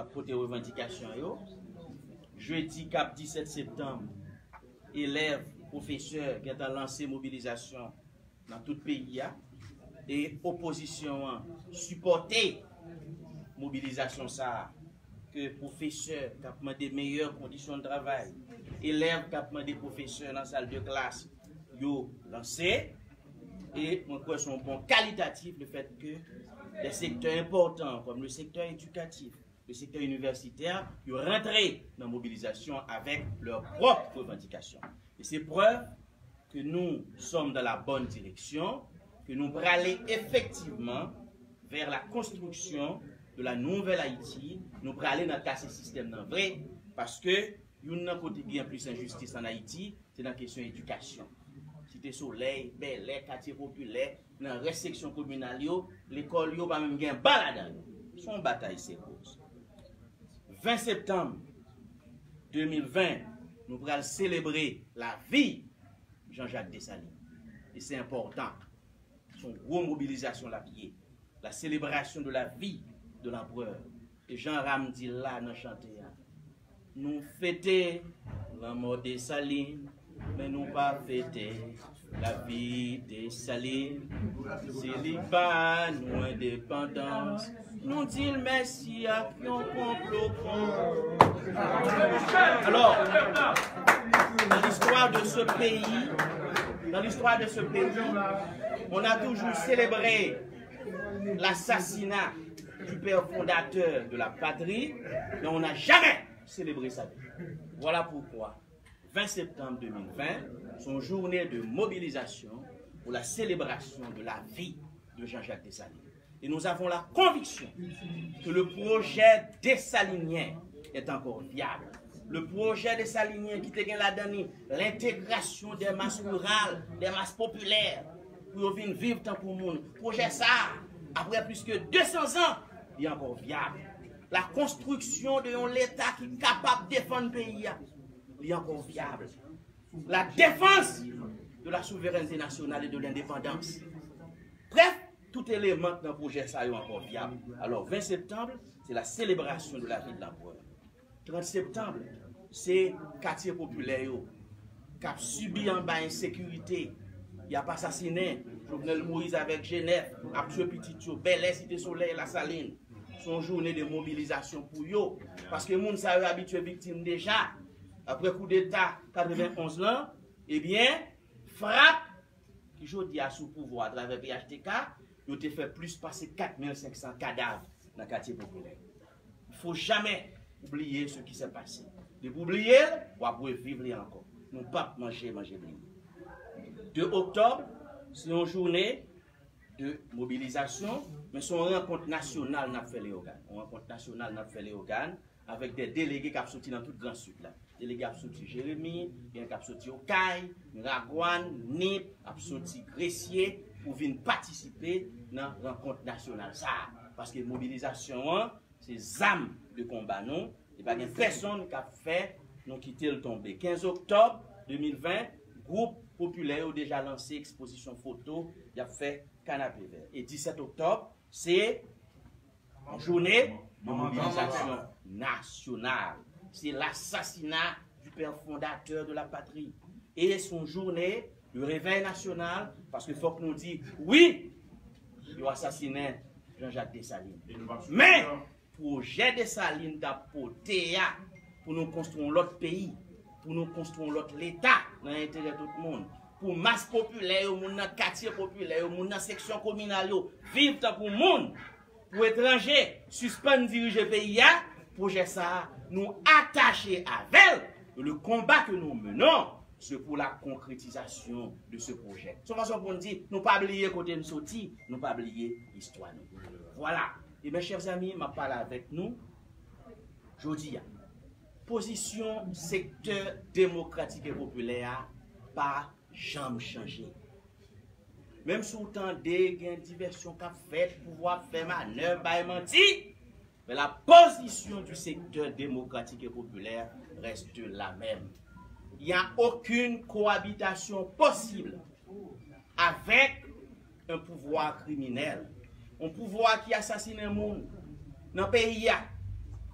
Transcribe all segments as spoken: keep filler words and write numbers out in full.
Ap pote revandikasyon yo. Jedi k ap disèt septanm, elèv, pwofesè gentan lanse mobilizasyon nan tout peyi a. E opozisyon an sipòte mobilizasyon sa a, ke pwofesè k ap mande meyè kondisyon de travay, elèv k ap mande pwofesè nan sal de klas yo lanse. E mwen kwè se yon bon kalitatif le fèt ke de sektè enpòtan kòm le sektè edikatif, le sektè inivèsitè, yo rantre nan mobilizasyon avèk lè pwòp revandikasyon. E se prèv ke nou sòm dan la bòn direksyon, ke nou prale efektivman vè la konstriksyon de la nouvèl Ayiti, nou prale nan kase sistèm nan vre, paske youn nan kote ki gen plis enjistis ann Ayiti, se nan kesyon edikasyon. Site Solèy, Bèlè, katye popilè, nan rès seksyon kominal yo, lekòl yo pa menm gen ban ladan yo. Se yon batay serye. Ven septanm de mil ven, nou pral selebre lavi Jean-Jacques Dessalines. E se enpòtan. Se yon gwo mobilizasyon l ap ye. La célébration de la vie de l'empereur. E jan Ram di l la nan chante a, nou fete lanmò Desalin, men nou pa fete lavi Desalin. Si li ba nou endepandans, nou di l mèsi ak yon konplo kran. Alors, dans l'histoire de ce pays, dans l'histoire de ce pays, on a toujours célébré l'assassinat du père fondateur de la patrie, mais on n'a jamais célébré sa vie. Voilà pourquoi vingt septembre deux mille vingt, c'est une journée de mobilisation pour la célébration de la vie de Jean-Jacques Dessalines. Et nous avons la conviction que le projet dessalinien est encore viable. Le projet dessalinien ki te gen ladan li lentegrasyon de mas riral, de mas popilè, pou yo vin viv tankou moun. Pwojè sa a, apre plis ke de san zan, li ankò vyab. La konstriksyon de yon Leta ki kapab defann peyi a, li ankò vyab. La défense de la souveraineté nationale et de l'indépendance. Bref, tout eleman k nan pwojè sa yo ankò vyab. Alò, ven septanm, se la selebrasyon de la vi de l'empereur. Trant septanm, se katye popilè yo k ap sibi anba ensekirite. Y ap asasinen. Jovenel Moïse avèk Jenèf ap tiye pitit yo. Bèlè, Site Solèy, Lasalin. Se yon jounen de mobilizasyon pou yo. Paske moun sa yo abitye viktim deja. Apre koudeta katrevenonz lan, ebyen, FRAPP, ki jodi a sou pouvwa atravè P H T K, yo te fè plis pase kat mil senk san kadav nan katye popilè. Fo jamè oubliye ce qui s'est passé. Depi w bliye l, w ap reviv li ankò. Nou p ap manje, manje bliye. De oktòb, se yon jounen de mobilizasyon, men se yon rankont nasyonal n ap fè Leyogàn. Yon rankont nasyonal n ap fè Leyogàn avèk de delege k ap soti nan tout Gran Sid la. Delege ap soti Jeremi, gen k ap soti Okay, Miragwàn, Nip, ap soti Gresye pou vin patisipe nan rankont nasyonal sa a. Paske mobilizasyon an, se zam de konba nou, e pa gen pèsonn k ap fè nou kite l tonbe. Kenz oktòb de mil ven, gwoup popilè yo deja lanse ekspozisyon foto, y ap fè Kanapevè. E disèt oktòb, se yon jounen de mobilizasyon nasyonal. Se lasasina du père fondateur de la patrie. E se yon jounen de revèy nasyonal, paske fòk nou di, wi, yo asasinen Jean-Jacques Dessalines. Men, pwojè Dessalines t ap pote a pou nou konstwi yon lòt peyi, pou nou konstwi yon lòt Leta nan enterè tout moun, pou mas popilè yo, moun nan katye popilè yo, moun nan seksyon kominal yo, viv tankou moun, pou etranje sispann dirije peyi a, pwojè sa a, nou atache avè l. Le combat que nous menons, c'est pour la concrétisation de ce projet. Se yon fason pou n di, nou pa bliye kote n soti, nou pa bliye istwa nou. Vwala. E mes chers amis, m ap pale avèk nou jodi a. Pozisyon sektè demokratik e popilè a pa janm chanje. Menm si w tande gen divèsyon k ap fèt, pouvwa ap fè manèv, bay manti, mais la position du secteur démocratique et populaire reste la même. Il n'y a aucune cohabitation possible avec un pouvoir criminel. Un pouvoir ki asasinen moun nan peyi a,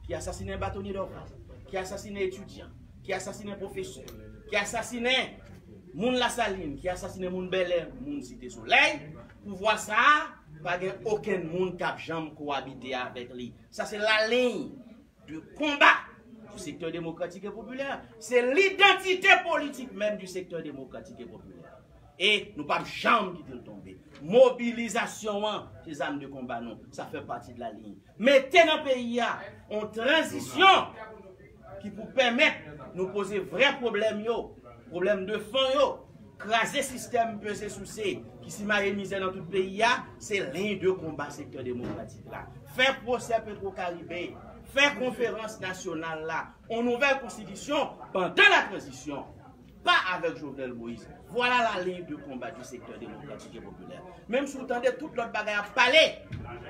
ki asasinen batonye Dorval, ki asasinen etidyan, ki asasinen pwofesè, ki asasinen moun Lasalin, ki asasinen moun Bèlè, moun Site Solèy, pouvwa sa a pa gen okenn moun k ap janm kowabite avèk li. Sa se laliny de konba du sektè demokratik e popilè. Se lidantite politik menm du sektè demokratik e popilè. E nou p ap janm kite l tonbe. Mobilizasyon an, se zam de konba nou. Sa fè pati de laliny. Mete nan peyi a yon tranzisyon ki pou pèmèt nou poze vrè pwoblèm yo, pwoblèm de fon yo, kraze sistèm peze souse ki simaye mizè nan tout peyi a, se liy de konba sektè demokratik la. Fè pwosè Petwokaribe, fè konferans nasyonal la, yon nouvèl konstitisyon pandan la tranzisyon, pa avèk Jovenel Moïse. Vwala la liy de konba du sektè demokratik e popilè. Menm si w tande tout lòt bagay ap pale,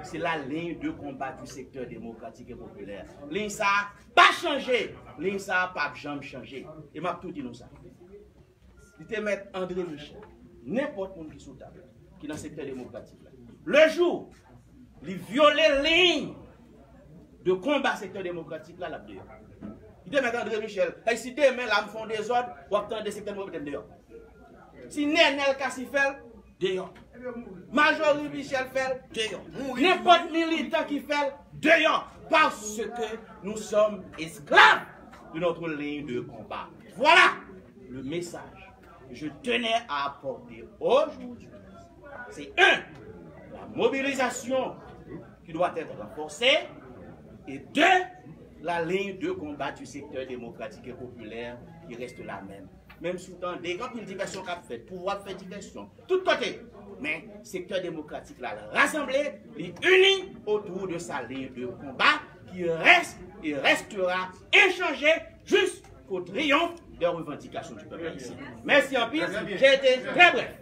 se la liy de konba du sektè demokratik e popilè. Liy sa a pa chanje, liy sa a p ap janm chanje. E m ap tou di nou sa. Li te mèt André Michel, nenpòt moun ki sou tab la, ki nan sektè demokratik la. Le jou li vyole liy de konba sektè demokratik la, l ap deyò. Li te mèt André Michel. Sa vle di si demen la m fè yon dezòd, w ap tande sektè demokratik deyò. Si Nènèl Cassy fè l, deyò. Marjorie Michel fè l, deyò. Nenpòt militan ki fè l, deyò. Parce que nous sommes esclaves de notre ligne de combat. Voilà le message que je tenais à apporter aujourd'hui. C'est un, la mobilisation qui doit être renforcée, et deux, la ligne de combat du secteur démocratique et populaire qui reste la même. Menm si w tande gen anpil divèsyon k ap fèt, pouvwa ap fè divèsyon tout kote, men sektè demokratik la, l rasanble, li ini otou de sa liy de konba ki reste et restera inchangé jusqu'au triomphe des revendications du peuple haïtien. Merci anpil, j'ai été très bref.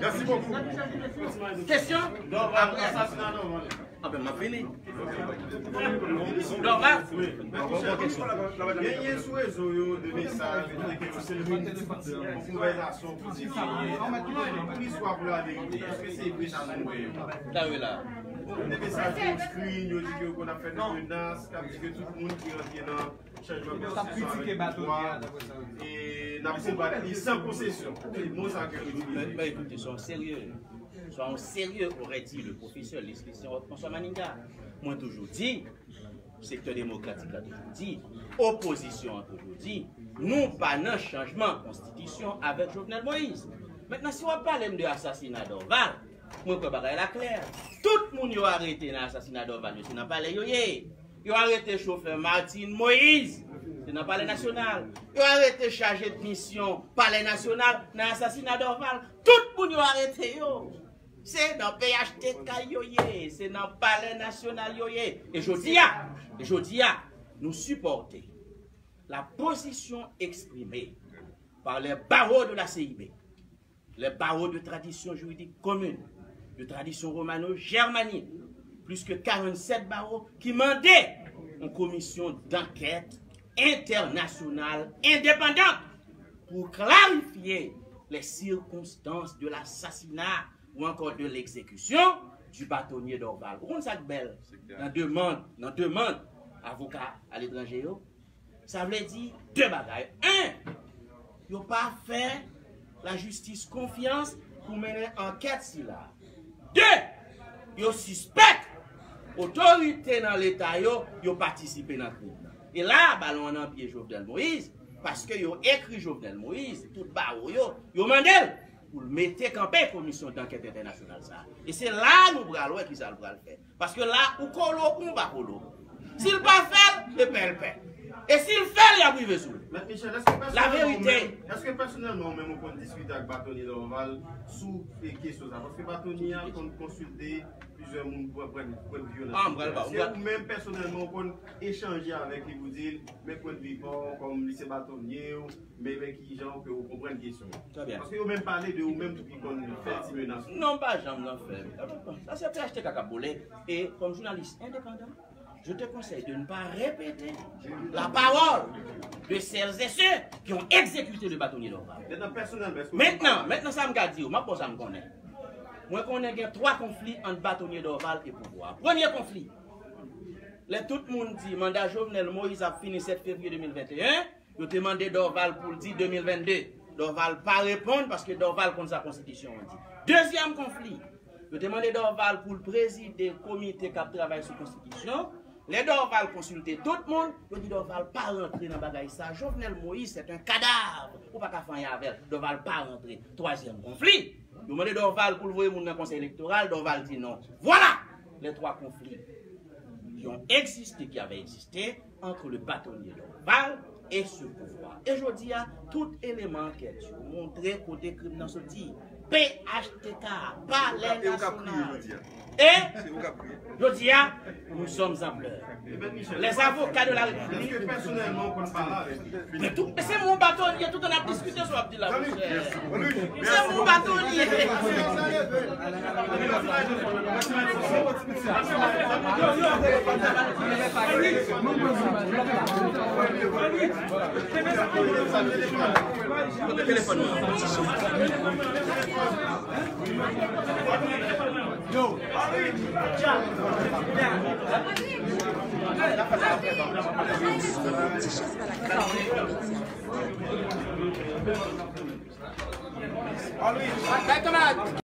Merci beaucoup. Question? Apre asasina Dorval. Anfen, m ap fini. Dorval. Genyen sou rezo yo de mesaj, de kesyon, de konvèsasyon pou di ke pou listwa, pou laverite, èske se vre sa nou wè yo? Sa vre la. Bon, de mesaj yo screen, yo di ke yo konn ap fè de menas, k ap di ke tout moun ki rantre nan chanjman konstitisyon avèk pouvwa, e n ap konbat li san konsesyon. Se mo sa ke yo itilize. Men, men écoutez, soyons sérieux. Soyons sérieux, aurait dit le professeur Lis Christian François Manigat. Mwen toujou di, sektè demokratik la toujou di, opozisyon an toujou di, nou pa nan chanjman konstitisyon avèk Jovenel Moïse. Mentnan, si w ap pale m de asasina Dorval, mwen kwè bagay la klè. Tout moun yo arete nan asasina Dorval yo, se nan palè yo ye. Yo arete chofè Martine Moïse, se nan Palè Nasyonal. Yo arete chaje de misyon Palè Nasyonal nan asasina Dorval. Tout moun yo arete yo, se nan P H T K yo ye, se nan Palè Nasyonal yo ye. E jodi a, e jodi a, nou sipòte la position exprimée par les barreaux de la C I B, les barreaux de tradition juridique commune, de tradition romano-germanique, plus que quarante-sept barreaux, ki mande yon komisyon d'ankèt entènasyonal endepandant pou klarifye les circonstances de l'assassinat ou encore de l'exécution du bâtonnier Dorval. Ou konn sa k bèl nan demann, nan demann avoka aletranje yo? Sa vle di de bagay. En, yo pa fè lajistis konfyans pou mennen ankèt sila. De, yo sispèk otorite nan Leta yo, yo patisipe nan krim nan. E la, balon an nan pye Jovenel Moïse, paske yo ekri Jovenel Moïse, tout bawo yo, yo mande l pou l mete kanpe komisyon d'ankèt entènasyonal sa a. E se la nou pral wè kisa l pral fè. Paske la, ou kolo, ou pa kolo. Si l pa fè l, e pè l pè. E si l fè l, y ap rive sou l. Mèt Michel, èske pèsonèlman ou menm, èske pèsonèlman ou menm ou konn diskite ak batonye Dorval sou, e, kesyon sa? Paske batonye a konn konsilte plizyè moun pou pran, pran vyolan. Ah, m pral ba, m pral. Èske ou menm pèsonèlman ou konn echanje avèk li pou di l, men pwennvi pa w, kòm li se batonye w, men, men kijan ke ou konprann kesyon an? Trè byen. Paske yo menm pale de ou menm tou ki konn fè ti menas. Non, m pa janm nan fè. Sa se P H T K k ap boule. E kòm jounalis endepandan, je te conseille de ne pas répéter la parole de celles et ceux qui ont exécuté le bâtonnier Dorval. Mentnan, pèsonèlman, èske ou... Mentnan, mentnan sa m ka di w, m ap ba w sa m konnen. Mwen konnen gen twa konfli ant batonye Dorval e pouvwa. Premye konfli, Lè tout moun di manda Jovenel Moïse ap fini sèt fevriye de mil venteyen, yo te mande Dorval pou l di de mil vennde. Dorval pa reponn paske Dorval konn sa konstitisyon an di. Dezyèm konfli, yo te mande Dorval pou l prezide komite k ap travay sou konstitisyon. Lè Dorval konsilte tout moun, yo di Dorval pa rantre nan bagay sa. Jovenel Moïse, c'est un cadavre. Ou pa ka fè anyen avè l. Dorval pa rantre. Twazyèm konfli, yo mande Dorval pou l voye moun nan konsèy elektoral. Dorval di non. Voilà les trois conflits qui ont existé, qui avaient existé entre le bâtonnier Dorval et ce pouvoir. E jodi a, tout eleman ankèt yo montre kote krim nan soti. P H T K, Palè Nasyonal. E jodi a, nous sommes en pleurs. Les avocats de la République. Men tou, men se moun batonye, tout an ap diskite sou ap di la, monchè. Se moun batonye. Kote telefòn nan?